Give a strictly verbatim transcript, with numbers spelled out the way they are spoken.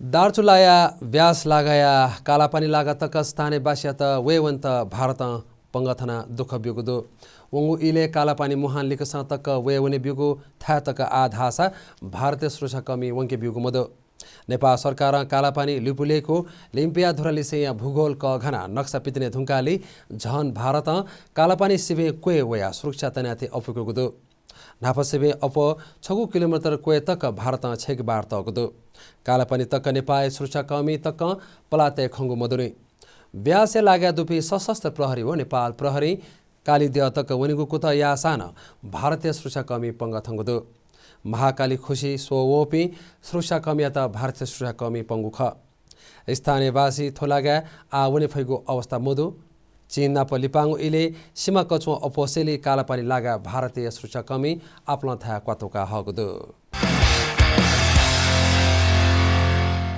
दार्चुलाया ब्यास लागाया कालापानी लागा तक स्थानीयवासीयात वयेवनेत भारतं पंगः थनाः दुःख ब्यूगु दु। वंगु इलय् कालापानी मुहान लिक्कसं तक वयेवने ब्यूगु थाय् तक आः धाःसा भारतीय सुरक्षाकर्मी वंके ब्यूगु मदु। नेपाल सरकारं कालापानी लिपुलेखु लिम्पिया धुरालिसेया भूगोल कःघानाः नक्सा पितिने धुंकालि झन भारतं कालापानी सिबें क्वय् वयाः सुरक्षा तनाथें अप्वय्कूगु दु। न्हापा सिबें अप्वः छगू किलोमिटर क्वय् तक भारतं छेँगःबार तःगु दु। कालापानी तक नेपाःया सुरक्षाकर्मी तकं पलाः तये खंगु मदुनि। ब्यासया लागाय् दुपिं सशस्त्र प्रहरी व नेपाल प्रहरीं कालिद्यः तक वनेगु कुतः याःसां नं भारतीय सुरक्षाकर्मी पंगः थंगु दु। महाकाली खुसि स्वः वःपिं सुरक्षाकर्मीयात भारतीय सुरक्षाकर्मी पंगु खः। स्थानीयवासी थ्व लागाय् आः वने फइगु अवस्था मदु। चीन नाप लिपांगु इलय् सिमा कछुं अप्वसेलि कालापानी लागाय् भारतीय सुरक्षाकर्मी आपालं थाय् क्वातुका हःगु दु।